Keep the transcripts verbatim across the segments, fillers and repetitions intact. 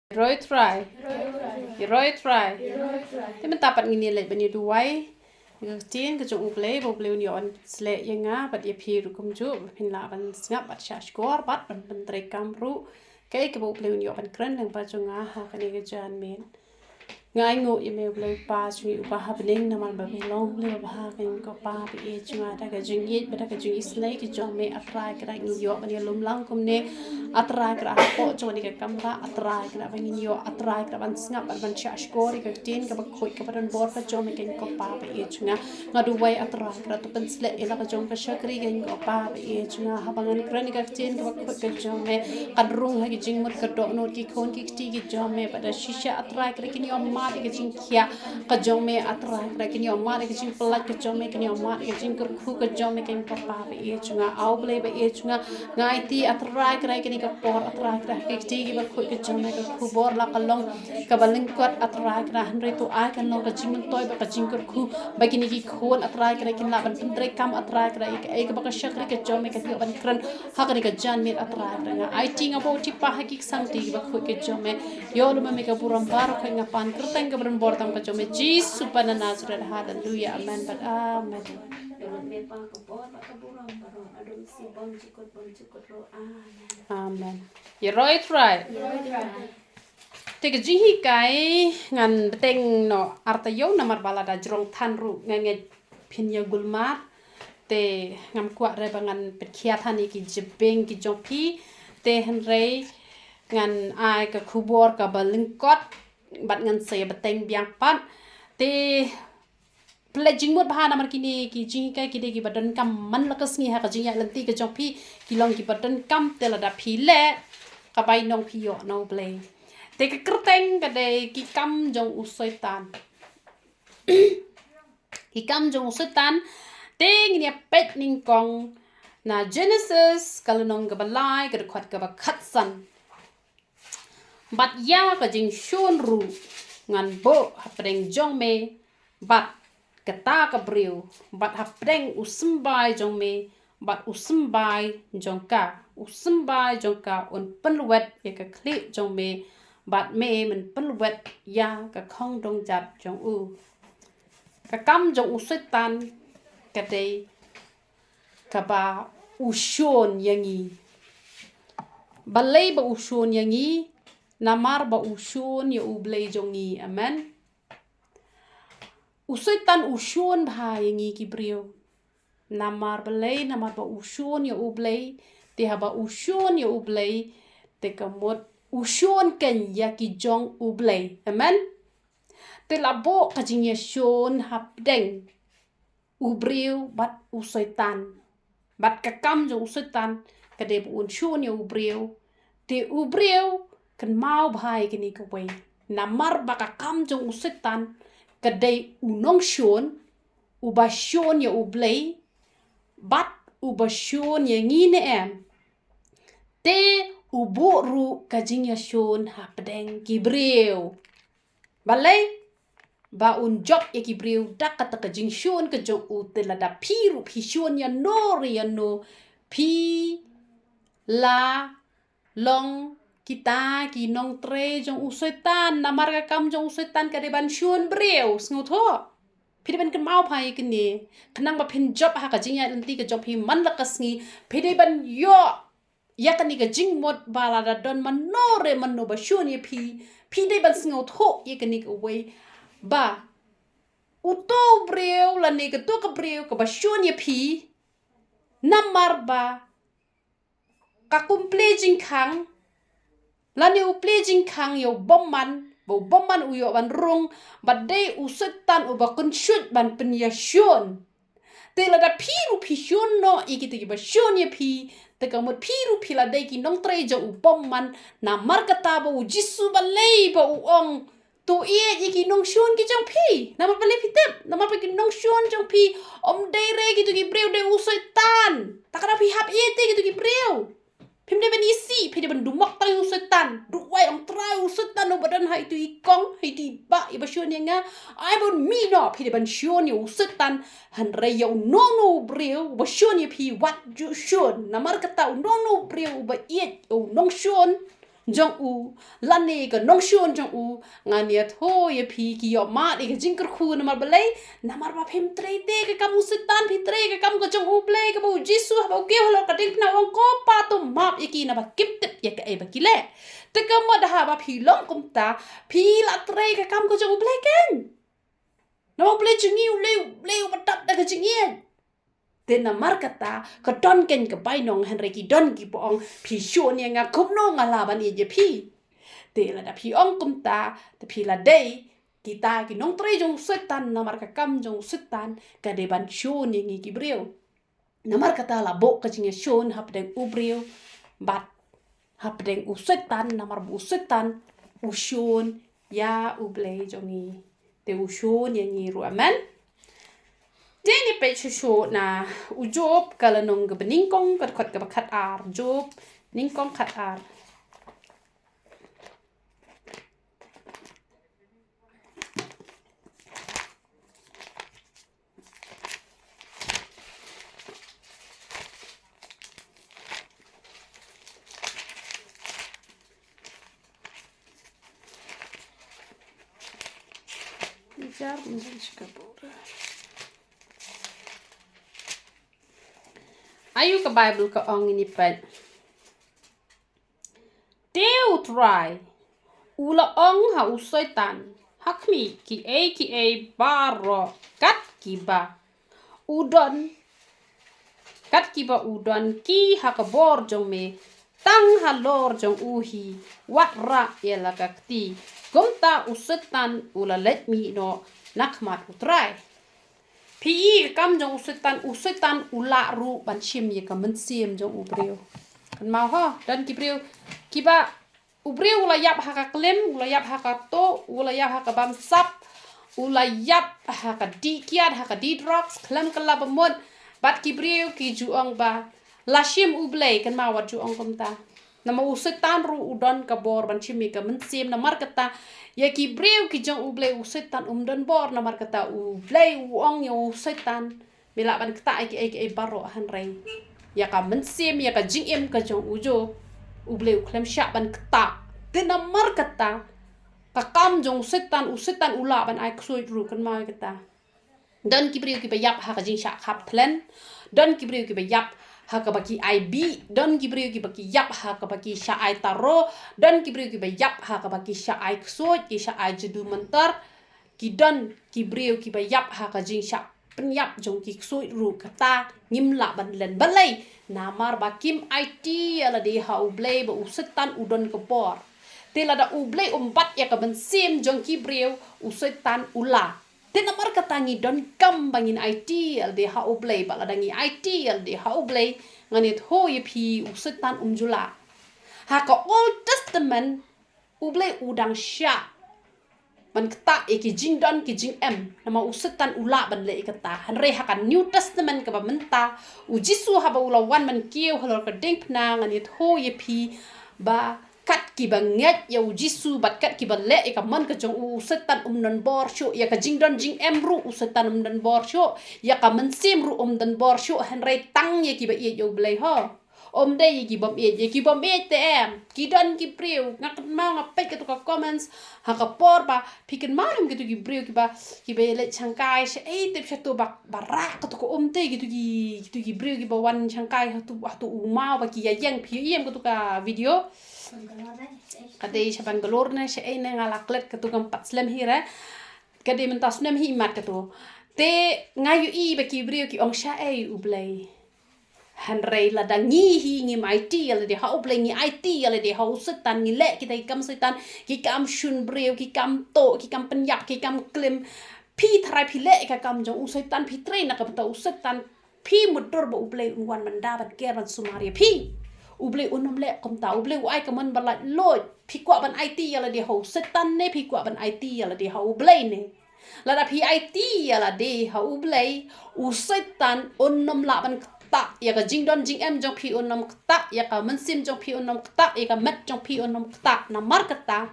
Ïaroh Trai. Ïaroh Trai. Te mynta pat ngin ïa leit ban ïa duwai ïa ka ktien ka jong U Blei, ba U Blei un ïoh ban sleh ïa nga bad ïa phi ruh kumjuh, ba phin lah ban sngap bad shahshkor bad ban pyntreikam ruh kaei kaba U Blei un ïoh ban kren lyngba jong nga ha kane ka janmiet. Nga ainguh ïa me U Blei Pa jong ngi uba ha bneng, namar ba me long U Blei uba bha, ko Pa ba ïeit jong nga. Da ka jingïeit bad da ka jingisynei ka jong me, A Trai Kynrad, ngi ïoh ban ïalum lang kumne, A Trai Kynrad, hapoh jong kane ka kamra, A Trai Kynrad, ba ngin ïoh, A Trai Kynrad, ban sngap bad ban shahshkor ïa ka ktien kaba khuid kaba donbor ka jong me, ko Pa ba ïeit jong nga. Nga duwai, A Trai Kynrad, to pynsleh ïa la ka jong ka shakri, ko Pa ba ïeit jong nga, haba ngan kren ïa ka ktien kaba khuid ka jong me, kan rung ha ki jingmut, ka dohnud, ki khun ki kti ki jong me, bad da shisha, A Trai Kynrad, kin ïoh mad ïa ka jingkhiah ka jong me, A Trai Kynrad, kin ïoh mad ïa ka jingpyllait ka jong me, kin ïoh mad ïa ka jingkyrkhu ka jong me, ko Pa ba ïeit jong nga. A U Blei ba ïeit jong nga, nga aiti, A Trai Kynrad, ïa kane ka por, A Trai Kynrad, ha ki kti kiba khuid ka jong me, ka khubor la ka long kaba lyngkot, A Trai Kynrad, hynrei to ai kan long ka jingmyntoi bad ka jingkyrkhu, ba kine ki khun, A Trai Kynrad, kin lah ban pyntreikam, A Trai Kynrad, ïa kaei kaba ka shakri ka jong me kan ïoh ban kren ha kane ka janmiet, A Trai Kynrad. Nga aiti, nga buh tipah ha ki ksangti kiba khuid ka jong me. Ïoh lum ma me ka burom baroh, nga pan kyrteng kaba donbor tam ka jong me, Jisu ba na Nasareth. Haleluya. Amen bad amen. Amen. Ïaroh Trai. Te ka jinghikai ngan bteng noh ar taïew, namar ba lada jrong than ruh nga ngeit phin ïa gul mar. Te ngam kwah re ba ngan pynkhia than ïa ki jingpang ki jong phi. Te hynrei ngan ai ka khubor kaba lyngkot bad ngan sa ïa bteng biang pat. Te pynleit jingmut bha, namar kine ki jinghikai ki dei kiba donkam man la ka sngi ha ka jingïaid lynti ka jong phi, ki long kiba donkam, te lada phi leh, ka bainong phi ïoh na U Blei. Te ka kyrteng ka dei ki kam jong u Soitan. Ki kam jong u Soitan, te ngin ïa peit nyngkong na Genesis ka lynnong kaba lai, ka dkhot kaba khatsan. Bad ïa ka jingshun ruh ngan buh hapdeng jong me bad kata ka briew, bad hapdeng u symbai jong me bad u symbai jong ka. U symbai jong ka un pynlwet ïa ka khlieh jong me, bad me men pynlwet ïa ka khongdong jat jong u. Ka kam jong u Soitan ka dei kaba u shun ïa ngi. Balei ba u shun ïa ngi? Namar ba u shun ïa U Blei jong ngi. Amen. U Soitan u shun bha ïa ngi ki briew. Namar balei? Namar ba u shun ïa U Blei. Te haba u shun ïa U Blei, te ka mut u shun kein ïa ki jong U Blei. Amen. Te la buh ka jingïashun hapdeng u briew bad u Soitan. Bad ka kam jong u Soitan ka dei ba un shun ïa u briew. Te u briew kynmaw bha ïa kane kawei. Namar ba ka kam jong u Soitan ka dei u nongshun, uba shun ïa U Blei, bad uba shun ïa ngi ne em. Te u buh ruh ka jingïashun hapdeng ki briew. Balei? Ba un jop ïa ki briew da kata ka jingshun ka jong u. Te lada phi ruh phi shun ïano re ïano, phi la long kita ki nongtrei jong u Soitan. Namar ka kam jong u Soitan ka dei ban shun briew. Sngewthuh? Phi dei ban kynmaw bha ïa kane. Khnang ba phin jop ha ka jingïaid lynti ka jong phi man la ka sngi, phi dei ban ïoh ïa kane ka jingmut ba lada don mano re mano ba shun ïa phi, phi dei ban sngewthuh ïa kane kawei, ba uto u briew lane kato ka briew kaba shun ïa phi, namar ba ka kum plie jingkhang, lane u plie jingkhang ïa u bymman, ba u bymman u ïoh ban rung, ba dei u Soitan uba kynshut ban pynïashun. Te lada phi ruh phi shun noh ïa kita kiba shun ïa phi, te ka mut phi ruh phi la dei ki nongtrei jong u bymman. Namar kata ba u Jisu, balei ba u ong, to ïeit ïa ki nongshun ki jong phi? Namar balei phi tip? Namar ba ki nongshun jong phi ym dei re kito ki briew, dei u Soitan. Te ka daw phi hap ïeit ïa kito ki briew. Phim dei ban isih, phi dei ban dumok tang ïa u Soitan. Duwai, ong Trai, u Soitan uba don ha itu i kong, ha itu i bah iba shun ïa nga, ai ba un mih noh. Phi dei ban shun ïa u Soitan. Hynrei ïa uno uno u briew uba shun ïa phi, wat ju shun. Namar kata uno uno u briew uba ïeit ïa u nongshun, jong u, lane ka nongshun jong u, ngan ïathuh ïa phi ki ïoh mad ïa ka jingkyrkhu namar balei, namar ba phim trei te ka kam u Soitan, phi trei ka kam ka jong U Blei, kaba U Jisu haba u kiew halor ka diengphna u ong ko Pa to map ïa ki naba kim tip ïa kaei ba ki leh. Te ka mut haba phi long kumta, phi la trei ka kam ka jong U Blei kein. Namar U Blei jong ngi U Blei, U Blei uba dap da ka jingïeit. Te namar kata, ka don kein ka bainong hynrei ki don kiba ong phi shun ïa nga kumno nga lah ban ïeit ïa phi. Te lada phi ong kumta, te phi la dei kita ki nongtrei jong u Soitan namar ka kam jong u Soitan ka dei ban shun ïa ngi ki briew. Namar kata la buh ka jingïashun hapdeng u briew bad hapdeng u Soitan, namar ba u Soitan u shun ïa U Blei jong ngi. Te u shun ïa ngi ruh, amen. Te ngin peit shuh shuh na u Job ka lynnong kaba nyngkong, ka dkhot kaba khatar, Job nyngkong khatar. Jar, jar, shika bora. Ayu ka Bible ka ong, ngin ïa peit. Te U Trai u la ong ha u Soitan, ha khmih, kiei kiei baroh kat kiba u don, kat kiba u don ki ha ka bor jong me, tang halor jong u hi, wat rah ïa la ka kti. Kumta u Soitan u la leit mih noh na khmat U Trai. Phi i ka kam jong u Soitan, u Soitan u lah ruh ban shim ïa ka mynsiem jong u briew. Kynmaw ho, don ki briew kiba, u briew u la ïap ha ka klim, u la ïap ha ka tuh, u la ïap ha ka bamsap, u la ïap ha ka dih kiad, ha ka dih drugs, khlem kylla ba mut, bad ki briew ki ju ong ba la shim U Blei, kynmaw, wat ju ong kumta. Namar u Soitan ruh u don ka bor ban shim ïa ka mynsiem, namar kata ïa ki briew ki jong U Blei u Soitan um don bor, namar kata U Blei u ong ïa u Soitan, me lah ban ktah ïa kiei kiei baroh hynrei ïa ka mynsiem, ïa ka jingim ka jong u Job, U Blei u khlem shah ban ktah. Te namar kata ka kam jong u Soitan, u Soitan u lah ban ai ksuid ruh, kynmaw ïa kata. Don ki briew kiba ïap ha ka jingshah khap thlen. Don ki briew kiba ïap ha kaba ki ai bih. Don ki briew kiba ki ïap ha kaba ki shah ai taro. Don ki briew kiba ïap ha kaba ki shah ai ksuid, ki shah ai jadu mantar. Ki don ki briew kiba ïap ha ka jingshah pynïap jong ki ksuid ruh, kata ngim lah ban len. Balei? Namar ba kim aiti ïa lade ha U Blei, ba u Soitan u don ka bor. Te lada U Blei um bat ïa ka mynsiem jong ki briew, u Soitan u lah. Te namar kata ngi donkam ba ngin aiti ïa lade ha U Blei, ba lada ngi aiti ïa lade ha U Blei, ngan ïathuh ïa phi, u Soitan um ju lah. Ha ka Old Testament, U Blei u dang shah ban ktah ïa ki jingdon ki jingem, namar u Soitan u lah ban leh ïa kata. Hynrei ha ka New Testament kaba mynta, u Jisu haba u la wan ban kiew halor ka diengphna, ngan ïathuh ïa phi ba kat kiba ngeit ïa u Jisu bad kat kiba leh ïa ka mon ka jong u, u Soitan um don bor shuh. Ïa ka jingdon jingem ruh u Soitan um don bor shuh. Ïa ka mynsiem ruh um don bor shuh. Hynrei tang ïa kiba ïeit ïa U Blei ho. Um dei ïa ki bym ïeit, ïa ki bym ïeit te em. Ki don ki briew, nga kynmaw nga peit katu ka comments ha ka por ba, phi kynmaw lem kitu ki briew kiba, kiba ïaleit shangkai shaei te, shatu ba, ba rah katu ka um te, kitu ki, kitu ki briew kiba wan shangkai hatu, hatu u maw ba ki ïa ïeng, phi ïohi em katu ka video? Ka dei sha Bangalore ne shaei ne, nga la klet katu, ngam pat slem hi re. Ka dei mynta snem hi mat katu. Te nga ïohi ba ki briew ki ong shaei U Blei. Hynrei lada ngi hi ngim aiti ïa lade ha U Blei, ngi aiti ïa lade ha u Soitan, ngi leh kita ki kam Soitan, ki kam shun briew, ki kam tuh, ki kam pynïap, ki kam klim. Phi tharai phi leh ïa ka kam jong u Soitan, phi trei na ka bynta u Soitan, phi mutdur ba U Blei un wan ban da ban ker ban sumar ïa phi. U Blei un ym leh kumta, U Blei u ai ka mon ba laitluid. Phi kwah ban aiti ïa lade ha u Soitan ne phi kwah ban aiti ïa lade ha U Blei ne? Lada phi aiti ïa lade ha U Blei, u Soitan un ym lah ban ktah ïa ka jingdon jingem jong phi, un ym ktah ïa ka mynsiem jong phi, un ym ktah ïa ka met jong phi, un ym ktah. Namar kata,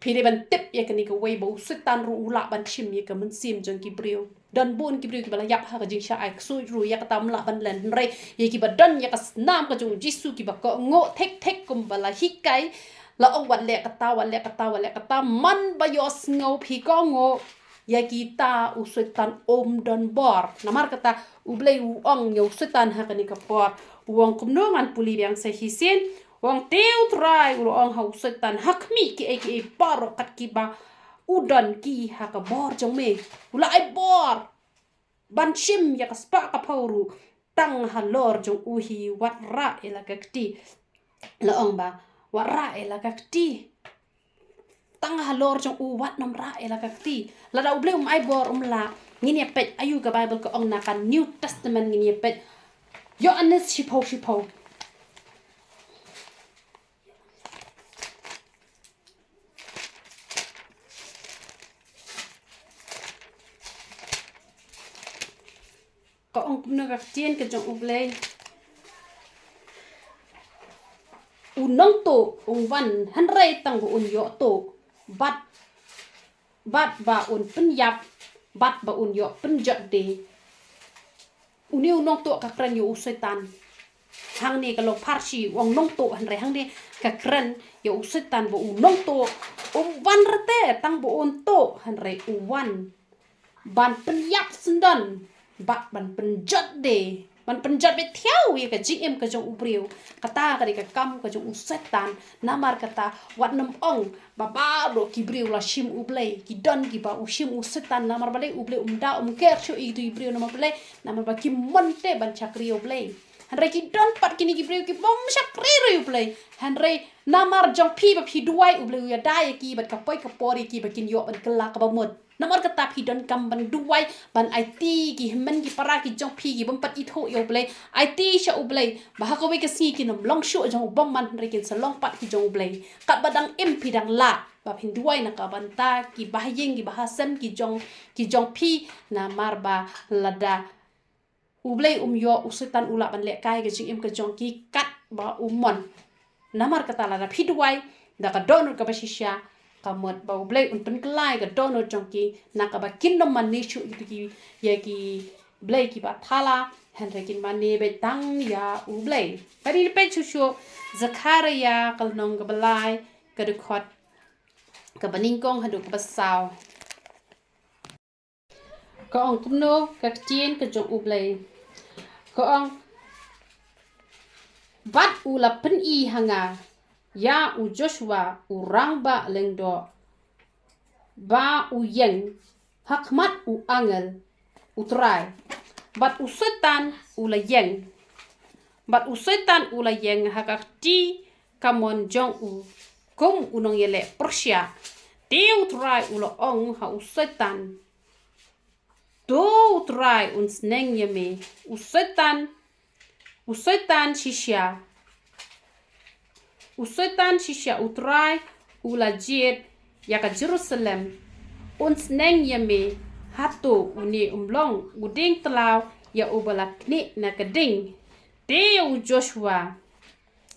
phi dei ban tip ïa kane kawei ba u Soitan ruh u lah ban shim ïa ka mynsiem jong ki briew. Don bun ki briew kiba la ïap ha ka jingshah ai ksuid ruh, ïa kata ym lah ban len, hynrei ïa kiba don ïa ka snam ka jong u Jisu, kiba kohnguh thik thik kumba la hikai, la ong, wat leh kata, wat leh kata, wat leh kata, man ba ïohsngew phi kohnguh, ïa kita u Soitan um don bor. Namar kata U Blei u ong ïa u Soitan ha kane ka por, u ong kumno, ngan pule biang sa shisien. U ong, te U Trai u la ong ha u Soitan, ha khmih kiei kiei baroh kat kiba u don ki ha ka bor jong me. U la ai bor ban shim ïa ka spah ka phew ruh, tang halor jong u hi wat rah ïa la ka kti. La ong ba, wat rah ïa la ka kti. Tang halor jong u wat nym rah ïa la ka kti. Lada U Blei um ai bor, um lah. Ngin ïa peit aïu ka Baibl ka ong na ka New Testament, ngin ïa peit. Ïoannis shiphew shiphew. Ka ong kumno ka ktien ka jong U Blei? U nongtuh un wan hynrei tang ba un ïoh tuh, bad, bad ba un pynïap, bad ba un ïoh pynjot de. Une u nongtuh ka kren ïa u Soitan. Hangne ka long pharshi, u ong nongtuh, hynrei hangne ka kren ïa u Soitan ba u nongtuh. Um wan rete tang ba un tuh, hynrei u wan ban pynïap syndon, bad ban pynjot de, ban pynjot beit thiaw ïa ka jingim ka jong u briew. Kata ka dei ka kam ka jong u Soitan. Namar kata wat nym ong ba baroh ki briew la shim U Blei. Ki don kiba u shim u Soitan, namar balei? U Blei um da, um ker shuh ïa ki briew, namar balei? Namar ba kim mon te ban shakri ïa U Blei. Hynrei ki don pat kine ki briew ki bym shakri ruh ïa U Blei, hynrei namar jong phi ba phi duwai, U Blei u ïada ïa ki bad ka poi ka por ïa ki ba kin ïoh ban kylla kaba mut. Namar kata phi donkam ban duwai, ban aiti ki hynmen ki para ki jong phi ki bym pat ithuh ïa U Blei. Aiti sha U Blei ba ha kawei ka sngi kin ym long shuh jong u bymman, hynrei kin sa long pat ki jong U Blei. Katba dang im phi dang lah ba phin duwai na ka bynta ki bahaïing ki bahasem ki jong, ki jong phi, namar ba lada U Blei um ïoh, u Soitan u lah ban lehkai ka jingim ka jong ki katba u mon. Namar kata lada phi duwai da ka dohnud kaba shisha, ka mut ba U Blei un pynkylla ïa ka dohnud jong ki, na kaba kin ym mane shuh ïa ki, ïa ki blei kiba thala, hynrei kin mane beit tang ïa U Blei. Ka dei peit shuh shuh Zekhariah ka lynnong kaba lai, ka dkhot kaba nyngkong haduh kaba saw. Ka ong kumno ka ktien ka jong U Blei? Ka ong, bad u la pyni ha nga ïa u Joshua u rangbah lyngdoh, ba u ïeng ha khmat u angel U Trai. Bad u Soitan u la ïeng. Bad u Soitan u la ïeng ha ka kti kamon jong u kum u nongïaleh pyrshah. Te U Trai u la ong ha u Soitan, to U Trai un sneng ïa me. U Soitan, u Soitan shisha, u Soitan shisha U Trai u la jied ïa ka Jerusalem, un sneng ïa me. Hato une um long u dieng tlaw ïa uba la knieh na ka ding? Te ïa u Joshua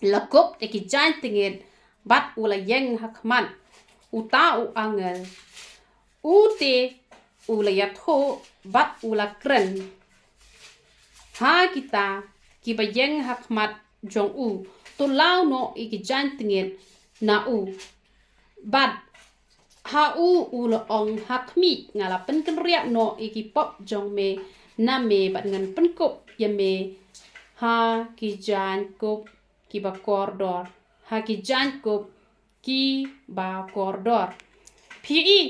la kup da ki jaiñ tngit, bad u la ïeng ha khmat uta u angel. U te u la ïathuh bad u la kren ha kita kiba ïeng ha khmat jong u, to law noh ïa ki jaiñ tngit na u. Bad ha u u la ong, ha khmih, nga la pynkynriah noh ïa ki pop jong me na me, bad ngan pynkup ïa me ha ki jaiñ kup kiba kordor, ha ki jaiñ kup kiba kordor. Phi i,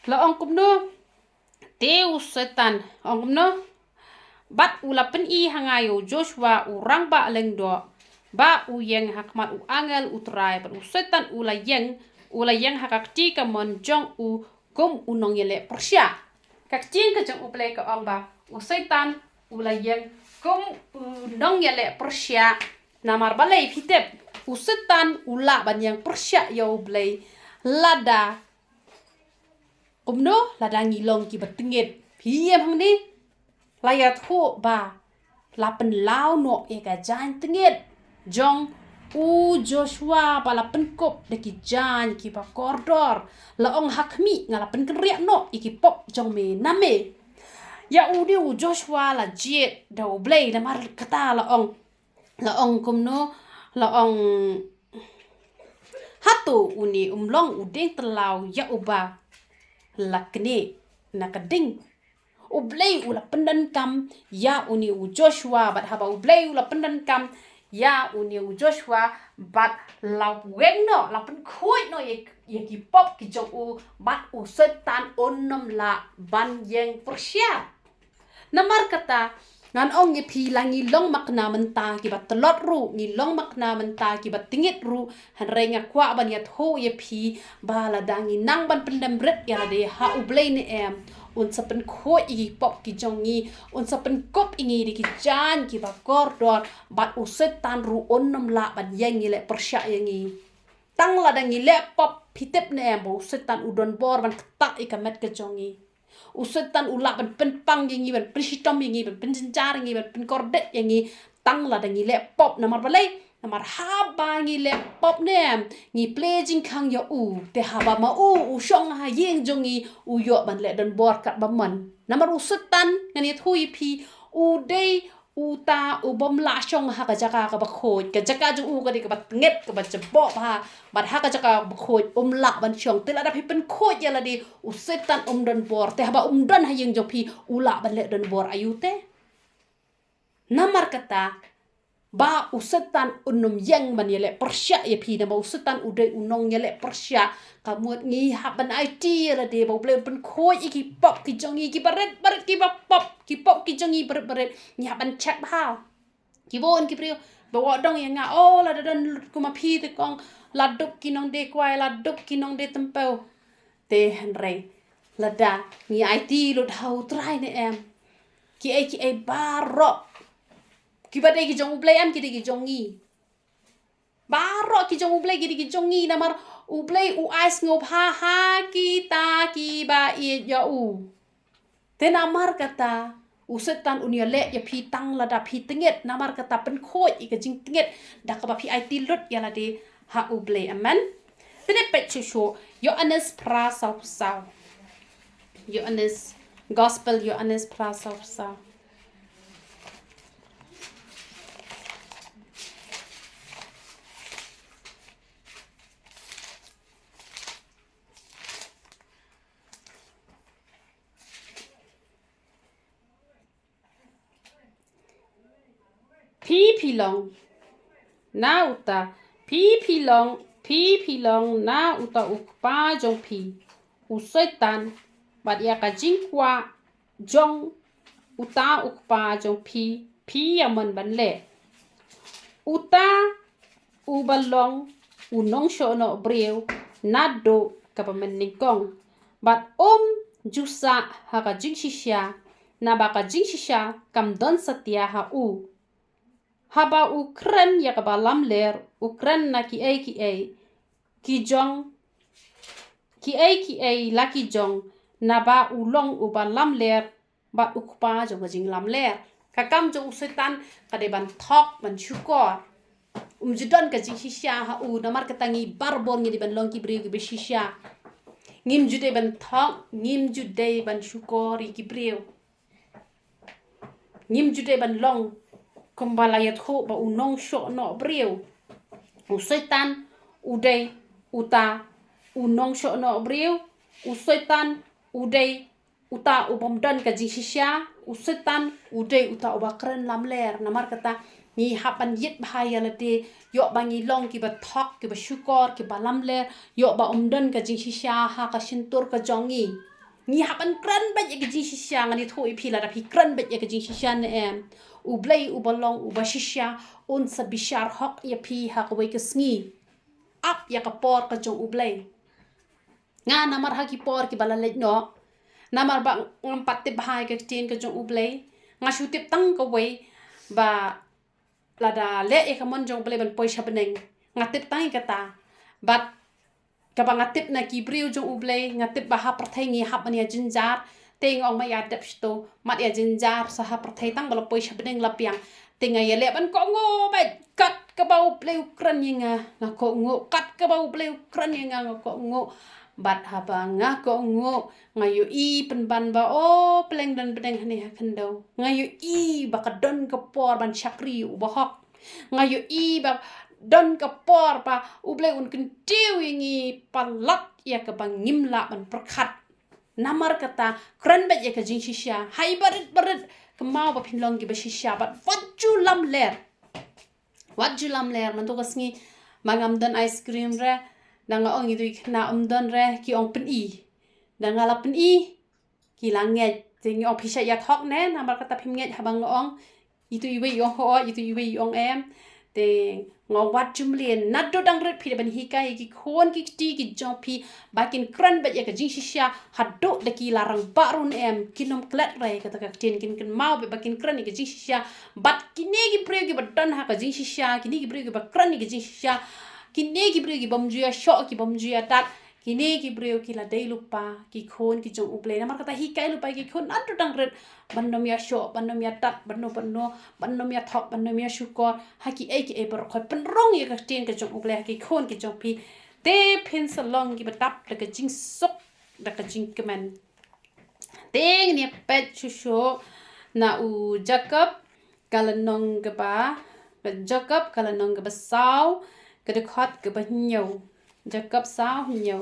la ong kumno? Te u Soitan ong kumno? Bad u la pyni ha nga ïa u Joshua u rangbah lyngdoh, ba u ïeng ha khmat u angel U Trai, bad u Soitan u la ïeng, u la ïeng ha ka kti kamon jong u kum u nongïaleh pyrshah. Ka ktien ka jong U Blei ka ong ba u Soitan u la ïeng kum u nongïaleh pyrshah. Namar balei phi tip? U Soitan u lah ban ïeng pyrshah ïa U Blei lada kumno? Lada ngi long kiba tngit. Phi ïam hangne, la ïathuh ba la pynlaw noh ïa ka jaiñ tngit jong u Joshua, ba la pynkup da ki jaiñ kiba kordor. La ong, ha khmih, nga la pynkynriah noh ïa ki pop jong me na me. Ïa une u Joshua la jied da U Blei, namar kata la ong, la ong kumno, la ong, hato une um long u dieng tyllaw ïa uba la knieh na ka ding? U Blei u la pyndonkam ïa une u Joshua, bad haba U Blei u la pyndonkam ïa une u Joshua, bad la weng noh, la pynkhuid noh ïa, ïa ki pop ki jong u, bad u Soitan un ym lah ban ïeng pyrshah. Namar kata, ngan ong ïa phi, la ngi long makna mynta kiba tlot ruh, ngi long makna mynta kiba tyngit ruh, hynrei nga kwah ban ïathuh ïa phi ba lada ngi nang ban pyndem rit ïa lade ha U Blei ne em, un sa pynkhuid ïa ki pop ki jong ngi, un sa pynkup ïa ngi da ki jaiñ kiba kordor, bad u Soitan ruh un ym lah ban ïeng ïaleh pyrshah ïa ngi. Tang lada ngi leh pop, phi tip ne em ba u Soitan u don bor ban ktah ïa ka met ka jong ngi. U Soitan u lah ban pynpang ïa ngi, ban pynshitom ïa ngi, ban pynjynjar ïa ngi, ban pynkordit ïa ngi, tang lada ngi leh pop. Namar balei? Namar haba ngi leh pop ne em, ngi plie jingkhang ïa u. Te haba ma u u shong ha ïing jong ngi, u ïoh ban leh donbor katba mon. Namar u Soitan, ngan ïathuh ïa phi, u dei uta u bym lah shong ha ka jaka kaba khuid. Ka jaka jong u ka dei kaba tyngit, kaba jaboh bha. Bad ha ka jaka kaba khuid um lah ban shong. Te lada phi pynkhuid ïa lade, u Soitan um don bor. Te haba um don ha ïing jong phi, u lah ban leh donbor aïu te? Namar kata, ba u Soitan un ym ïeng ban ïaleh pyrshah ïa phi, namar u Soitan u dei u nongïaleh pyrshah. Ka mut ngi hap ban aiti ïa lade ba U Blei un pynkhuid ïa ki pop ki jong ngi, kiba rit barit, kiba pop, ki pop ki jong ngi barit barit, ngi hap ban check bha. Ki bun ki briew ba wad dong ïa nga, oh, lada don lut kum ma phi te kong, la duk ki nongdie kwai, la duk ki nongdie tympew. Te hynrei lada ngi aiti lut ha U Trai ne em, kiei kiei baroh kiba dei ki jong U Blei em, ki dei ki jong ngi. Baroh ki jong U Blei ki dei ki jong ngi, namar U Blei u ai sngewbha ha kita kiba ïeit ïa u. Te namar kata, u Soitan un ïaleh ïa phi tang lada phi tyngit, namar kata pynkhuid ïa ka jingtyngit da kaba phi aiti lut ïa lade ha U Blei. Amen. Te ne peit shuh shuh, Ïoannis phra saw phew saw. Ïoannis, Gospel Ïoannis phra saw phew saw. Phi phi long na uta, phi phi long, phi phi long na uta u kpa jong phi, u Soitan, bad ïa ka jingkwah jong uta u kpa jong phi, phi ïa mon ban leh. Uta uba long u nongshohnoh briew naduh kaba mynnyngkong, bad um ju sah ha ka jingshisha, naba ka jingshisha kam don satia ha u. Haba u kren ïa kaba lamler, u kren na kiei kiei ki jong, kiei kiei la ki jong, naba u long uba lamler bad u kpa jong ka jinglamler. Ka kam jong u Soitan ka dei ban thok, ban shukor. Um ju don ka jingshisha ha u, namar kata ngi barabor ngi dei ban long ki briew kiba shisha. Ngim ju dei ban thok, ngim ju dei ban shukor ïa ki briew. Ngim ju dei ban long kumba la ïathuh ba u nongshohnoh briew. U Soitan u dei uta u nongshohnoh briew. U Soitan u dei uta u bym don ka jingshisha. U Soitan u dei uta uba kren lamler. Namar kata ngi hap ban ïit bha ïa lade, ïoh ba ngi long kiba thok, kiba shukor, kiba lamler, ïoh ba um don ka jingshisha ha ka shyntur ka jong ngi. Ngi hap ban kren beit ïa ka jingshisha. Ngan ïathuh ïa phi, lada phi kren beit ïa ka jingshisha ne em, U Blei uba long uba shisha un sa bishar hok ïa phi ha kawei ka sngi. Ap ïa ka por ka jong U Blei. Nga namar ha ki por kiba la leit noh, namar ba ngam pat tip bha ïa ka ktien ka jong U Blei, nga shu tip tang kawei ba lada leh ïa ka mon jong U Blei ban poi sha bneng. Nga tip tang ïa kata. Bad kaba nga tip na ki briew jong U Blei, nga tip ba ha pyrthei ngi hap ban ïa jynjar. Te nga ong ma ïa dep shto, mat ïa jynjar sa ha pyrthei, tang ba la poi sha bneng la biang. Te nga ïa leh ban kohnguh beit, kat kaba U Blei u kren ïa nga, nga kohnguh, kat kaba U Blei u kren ïa nga, nga kohnguh. Bad haba nga kohnguh, nga ïohi pynban ba, oh, pleng don bneng hangne ha khyndew. Nga ïohi ba ka don ka por ban shakri u bahok. Nga ïohi ba don ka por ba U Blei un kyntiew ïa ngi palat ïa kaba ngim lah ban pyrkhat. Namar kata, kren beit ïa ka jingshisha. Ha i barit barit, kynmaw ba phin long kiba shisha. Bad wat ju lamler. Wat ju lamler, mynta ka sngi, ma ngam don ice cream re, da nga ong ïa itu i khynnah um don re, ki ong pyni. Da nga la pyni, ki la ngeit. Te ngi ong phi shah ïathok ne, namar kata phim ngeit haba nga ong. Itu iwei i ong hooid, itu iwei i ong em. Te nga ong wat ju mlien, naduh dang rit phi dei ban hikai ïa ki khun ki kti ki jong phi, ba kin kren beit ïa ka jingshisha, haduh da ki la rangbah ruh ne em, kin ym klet re. Kata ka ktien kin kynmaw beit ba kin kren ïa ka jingshisha. Bad kine ki briew kiba don ha ka jingshisha, kine ki briew kiba kren ïa ka jingshisha, kine ki briew ki bym ju ïashoh, ki bym ju ïadat, kine ki briew ki la dei lypa ki khun ki jong U Blei. Namar kata hikai lypa ïa ki khun naduh dang rit ban ym ïashoh, ban ym ïadat, ban ym, ban ym, ban ym ïathok, ban ym ïashukor ha kiei kiei baroh khoit. Pynrung ïa ka ktien ka jong U Blei ha ki khun ki jong phi. Te phin sa long kiba dap da ka jingsuk, da ka jingkmen. Te ngin ïa peit shuh shuh na u Jakob, ka lynnong kaba, Jakob, ka lynnong kaba saw, ka dkhot kaba hynñiew. Jakob saw hynñiew.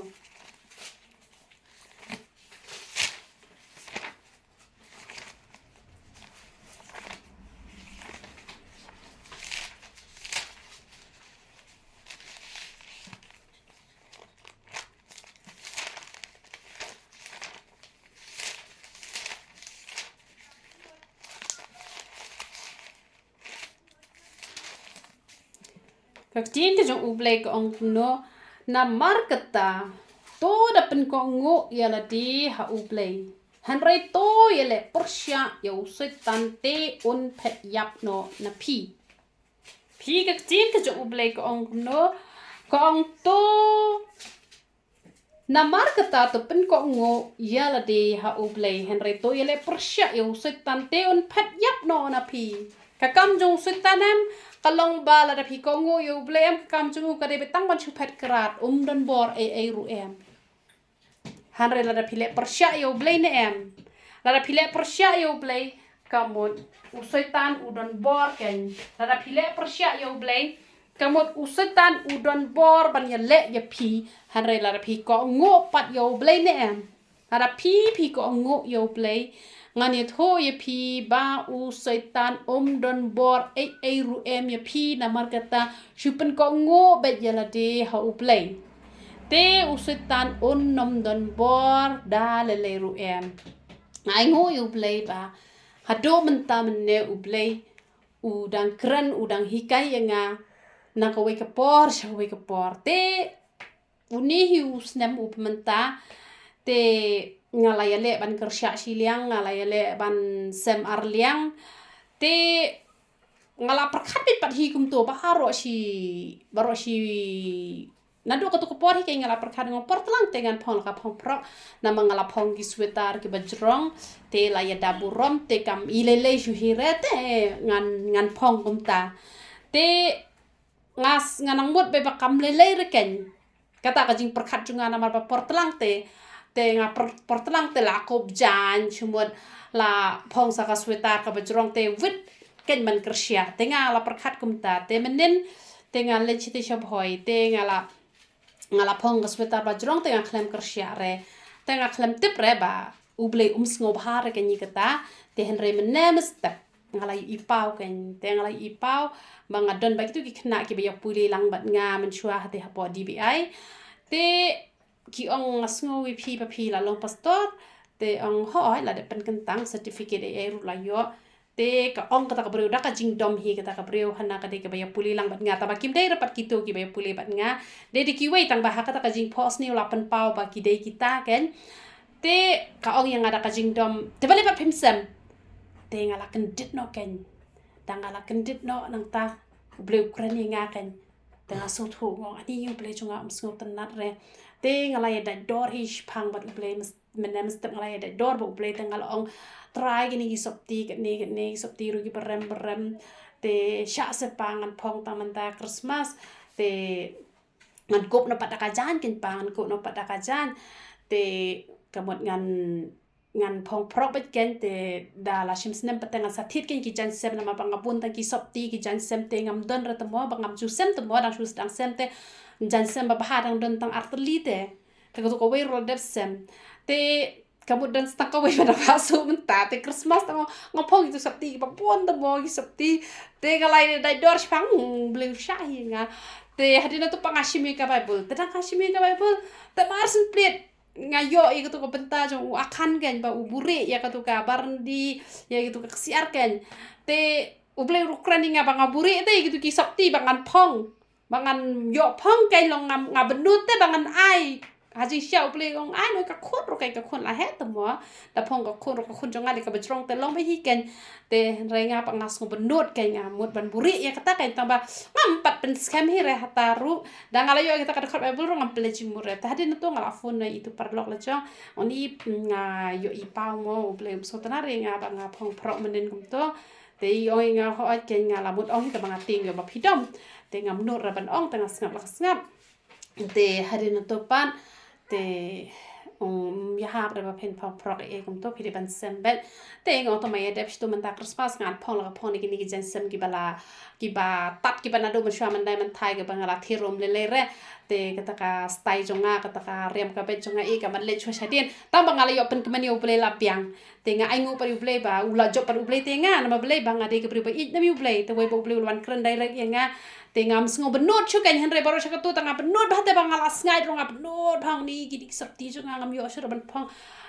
Ka ktien ka jong U Blei ka ong kumno, namar kata, to da pynkohnguh ïa lade ha U Blei. Hynrei to ïaleh pyrshah ïa u Soitan te un phet ïap noh na phi. Phi ka ktien ka jong U Blei ka ong kumno, ka ong to Namar kata to pynkohnguh ïa lade ha U Blei, hynrei to ïaleh pyrshah ïa u Soitan te un phet ïap noh na phi. Ka kam jong u Soitan em, ka long ba lada phi kohnguh ïa U Blei em, ka kam jong u ka dei beit tang ban shu phet krat, um don bor ei ei ruh em. Hynrei lada phi leh pyrshah ïa U Blei ne em. Lada phi leh pyrshah ïa U Blei, ka mut u Soitan u don bor kein. Lada phi leh pyrshah ïa U Blei, ka mut u Soitan u don bor ban ïaleh ïa phi, hynrei lada phi kohnguh pat ïa U Blei ne em. Lada phi, phi kohnguh ïa U Blei, ngan ïathuh ïa phi ba u Soitan um don bor ei ei ruh em ïa phi, namar kata shu pynkohnguh beit ïa lade ha U Blei. Te u Soitan un ym don bor da lei lei ruh em. Nga ainguh ïa U Blei ba haduh mynta mynne U Blei u dang kren, u dang hikai ïa nga na kawei ka por sha kawei ka por. Te une hi u snem uba mynta, te nga la ïaleh ban kyrsha shiliang, nga la ïaleh ban sem arliang. Te nga la pyrkhat beit pat hi kumto baroh shi, baroh shi Naduh kato ka por hi kein nga la pyrkhat, nga ong por tlang te ngan phong la ka phong phrok. Namar nga la phong ki sweater kiba jrong, te la ïada burom, te kam i lei lei shuh hi re, te ngan, ngan phong kumta. Te nga s-, nga nang mut beit ba kam lei lei re kein. Kata ka jingpyrkhat jong nga namar ba por tlang te, te nga por, por tlang te la kup jan, shu mut la phong sa ka sweater kaba jrong te wit kein ban kyrsha. Te nga la pyrkhat kumta, te mynnin te nga leit shatei sha Bhoi, te nga la, nga la phong ka sweater ba jrong, te nga khlem kyrsha re. Te nga khlem tip re ba U Blei um sngewbha re kein ïa kata, te hynrei mynne mynstep nga la ïohi paw kein, te nga la ïohi paw ba nga don bad kito ki khynnah kiba ïa pule lang bad nga mynshuwa hangtei hapoh D B I. Te ki ong nga sngew ïa phi ba phi la long pastor, te ong hooid la dep pynkyntang certificate ei ei ruh la ïoh. Te ka ong kata ka briew da ka jingdom hi kata ka briew, hana ka dei kaba ïa pule lang bad nga, tangba kim dei re pat kito kiba ïa pule bad nga. Dei da kiwei tangba ha kata ka jingphohsniew la pynpaw ba ki dei kita kein. Te ka ong ïa nga da ka jingdom, te balei pat phim sem? Te nga la kyndit noh kein. Da nga la kyndit noh nangta U Blei u kren ïa nga kein. Te nga sngewthuh, nga ong ani U Blei jong nga um sngewtynnat re. Te nga la ïa dait dor hi shiphang bad U Blei, mys-, mynne mynstep nga la ïa dait dor bad U Blei, te nga la ong Trai, kine ki sopti katne katne ki sopti ruh kiba rem ba rem. Te shah sepang ngan phong tang mynta Christmas. Te ngan kup noh pat da ka jaiñ kein pa, ngan kup noh pat da ka jaiñ. Te ka mut ngan ngan phong phrok beit kein, te da la shim snem pat te ngan sa thied kein ki jaiñ sem, namar ba nga bun tang ki sopti ki jaiñ sem te ngam don re te mo, ba ngam ju sem te mo, dang shu sdang sem te jaiñ sem ba bha dang don tang ar tylli te. Te katu kawei ruh la dep sem. Te ka mut don tang kawei ba dang bha shuh mynta, te Christmas te nga phong kitu sopti kiba bun te mo, ki sopti. Te nga la dei dor shipang, mm, blei sha hi nga. Te hadien nangtu pat nga shim ïa ka Bible. Te dang nga shim ïa ka Bible, te mar syn plied nga ïoh ïa katu ka bynta jong u Akhan kein, ba u buhrieh ïa katu ka barandi, ïa katu ka ksiar kein. Te U Blei ruh u kren ïa nga ba nga buhrieh te ïa katu ki sopti ba ngan phong, ba ngan ïoh phong kein, long nga, nga bynnud te ba ngan ai. Ha jingshisha U Blei u ong ai noh ïa ka khun ruh kein, ka khun la heh te mo. Da phong ka khun ruh, ka khun jong nga dei kaba jrong te long beit hi kein. Te hynrei nga pat nga sngew bynnud kein, nga mut ban buhrieh ïa kata kein, tang ba ngam pat pynskhem hi re hata ruh. Da nga la ïoh ïa kata ka dkhot Bible ruh ngam pynleit jingmut re. Te hadien nangtu nga la phone ïa itu paralok la jong. Ong i, mm, nga ïoh i paw mo, U Blei um sngewtynnad ïa nga ba nga phong phrok mynnin kumto. Te i ong ïa nga, hooid kein, nga la mut ong hi, te ba nga tieng ïoh ba phi dom. Te ngam nud re ban ong, te nga sngap la ka sngap. Te hadien nangtu pat te, um, ïahap re ba phin phong phrok ei ei kumto, phi dei ban sem beit. Te nga ong to ma ïa dep shitu mynta Christmas ngan phong la ka phong ïa kine ki jaiñ sem kiba la, kiba tad, kiba naduh mynshuwa myndai mynthai, kiba nga la thied ruh ym lei lei re. Te kata ka style jong nga, kata ka riam ka beit jong nga, eh, ka ban leit shuwa shadien. Tang ba nga la ïoh pynkmen ïa U Blei la biang. Te nga ainguh pat ïa U Blei ba u la jop pat U Blei te nga, namar balei, ba nga dei ka briew ba ïeit ne em ïa U Blei, te wei ba U Blei u la wan kren direct ïa nga. Te ngam sngew bynnud shuh kein, hynrei baroh sha katu te nga bynnud bha, te ba nga la sngaid ruh nga bynnud bha, ong ni kine ki sopti jong nga ngam ïoh shuh ban phong.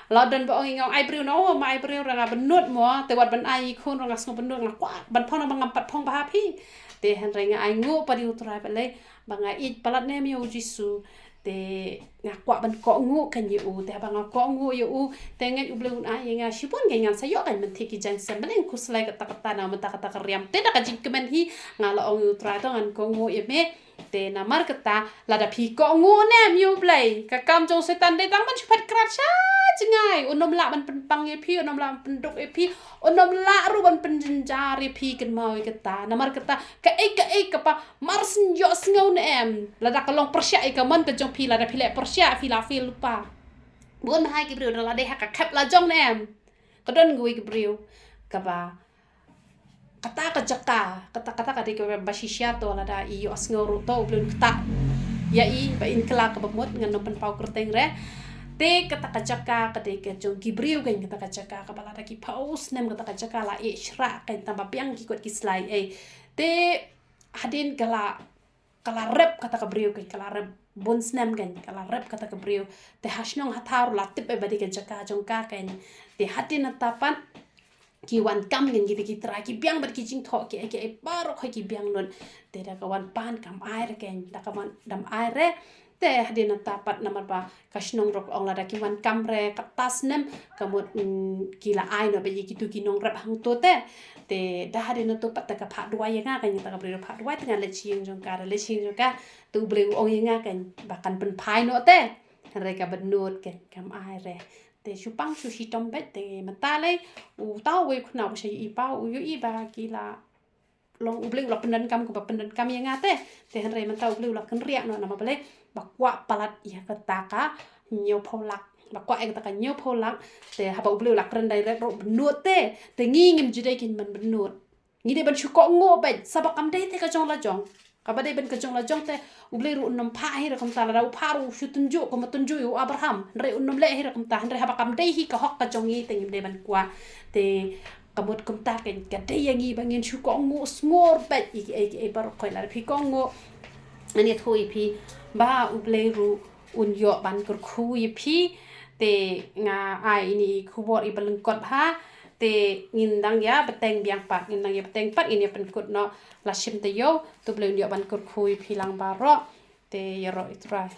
La don ba ong ïa nga, ai briew noh, ma ai briew re, nga bynnud mo, te wat ban ai ïa i khun ruh nga sngew bynnud, nga kwah ban phong namar ngam pat phong bha ha phi. Te hynrei nga ainguh pat ïa U Trai, balei, ba nga ïeit palat ne em ïa U Jisu. Te nga kwah ban kohnguh kein ïa u, te haba nga kohnguh ïa u, te ngeit U Blei un ai ïa nga shibun kein, ngan sa ïoh kein ban thied ki jaiñ sem, balei, nga khuslai kata kata, na mynta kata ka riam. Te da ka jingkmen hi nga la ong ïa U Trai to ngan kohnguh ïa me. Te namar kata lada phi kohnguh ne em ïa U Blei, ka kam jong Soitan dei tang ban shu phet krad sha jngai, un ym lah ban pynpang ïa phi, un ym lah ban pynduk ïa phi, un ym lah ruh ban pynjynjar ïa phi, kynmaw ïa kata. Namar kata kaei kaei kaba mar shu ïohsngew ne em, lada ka long pyrshah ïa ka mon ka jong phi, lada phi leh pyrshah, phi la fail lypa. Bun bha ki briew da la dei ha ka khep la jong ne em. Ka don kawei ka briew kaba kata ka jaka, kata, kata ka dei kaba shisha to, lada i ïohsngew ruh to U Blei un ktah ïa i ba in kylla kaba mut, ngan ym pynpaw kyrteng re. Te kata ka jaka ka dei ka jong ki briew kein, kata ka jaka kaba lada ki phew snem kata ka jaka la ïeh shrah kein, tang ba biang ki kot ki slai ei. Te hadien ka la, ka la rep kata ka briew kein, ka la rep bun snem kein, ka la rep kata ka briew. Te ha shnong ha thaw ruh la tip ei ba dei ka jaka jong ka kein. Te hadien nangta pat ki wan kam kein kita ki trai, ki biang bad ki jingthoh kiei kiei baroh, hooid ki biang lut. Te da ka wan pan kam ai re kein, da ka wan dam ai re. Te hadien nangta pat namar ba ka shnong ruh ka ong lada ki wan kam re kata snem ka mut, mm, ki la ai noh beit ïa kitu ki nongrep hangto te. Te da hadien nangtu pat te ka phah duwai ïa nga kein, kata ka briew ruh phah duwai, te nga leit sha ïing jong ka, da leit sha ïing jong ka te U Blei u ong ïa nga kein ba kan pynphai noh te. Hynrei ka bynnud kein, kam ai re. Te shu pang shu shitom beit, te mynta lei uta uwei u khynnah uba shu ïohi paw u ïohi ba ki la long, U Blei u la pyndonkam, kaba pyndonkam ïa nga te. Te hynrei mynta U Blei u la kynriah noh, namar balei, ba kwah palat ïa kata ka hynñiewphew lak, ba kwah ïa kata ka hynñiewphew lak. Te haba U Blei u la kren direct ruh bynnud te. Te ngi ngim ju dei kein ban bynnud. Ngi dei ban shu kohnguh beit, sa ba kam dei te ka jong la jong. Kaba dei ban ka jong la jong te U Blei ruh un ym phah hi re kumta, lada u phah ruh u shu tynjuh kumba tynjuh ïa u Abraham. Hynrei un ym leh hi re kumta, hynrei haba kam dei hi ka hok ka jong ngi te ngim dei ban kwah. Te ka mut kumta kein, ka dei ïa ngi ba ngin shu kohnguh sngur beit ïa kiei kiei baroh, hooid lada phi kohnguh. Ngan ïathuh ïa phi ba U Blei ruh un ïoh ban kyrkhu ïa phi. Te nga ai ïa ine i khubor iba lyngkot bha. Te ngin dang ïa bteng biang pat, ngin dang ïa bteng pat, ngin ïa pynkut noh la shim taïew. To U Blei un ïoh ban kyrkhu ïa phi lang baroh. Te ïaroh ïa U Trai.